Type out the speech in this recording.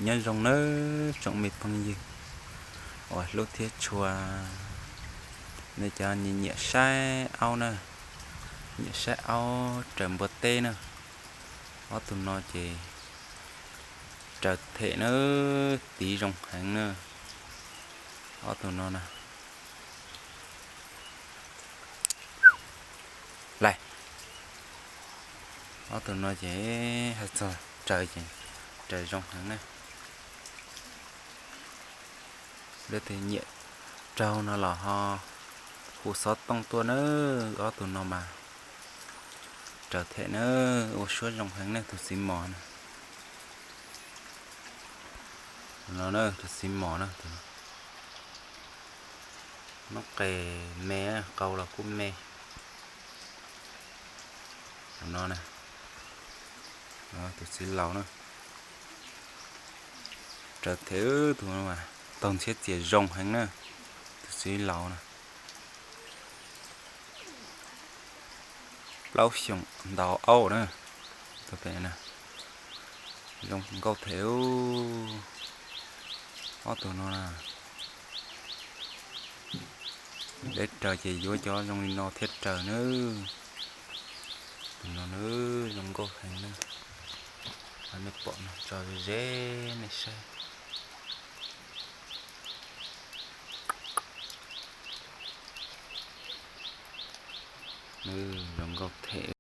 Nyob zoo nawb tsoom me phooj ywg uas hlub thiab tshua, nej cov nyiam nyiam saib aub na, nyiam saib aub raws npua teb na. Ob tug no ces raws them na, tiv zoo heev na. Ob tug no na, laij, ob tug no ces hais txog raws ces raws zoo heev na. Leej twg nyiam raug no los ho hu xov tooj tuaj na. Ob tug no mas raws them na, ua suab zoo heev na, tus txiv mos na. No na, tus txiv mos na, tus no noob qes me, qau los kuj me. Tus no na, tus txiv laus na, raws them, tus no mas taug ntxhiab txias zoo heev na, tus txiv laus na. Plaub xyoos ntau aub na, tus pem na, zoo nkauj them. Ob tug no na, deb raws ces yuav cov zoo li no thiaj raws na. Tus no na, zoo nkauj heev na. Nej pom no tso ze ze nej saib. Zoo nkauj them.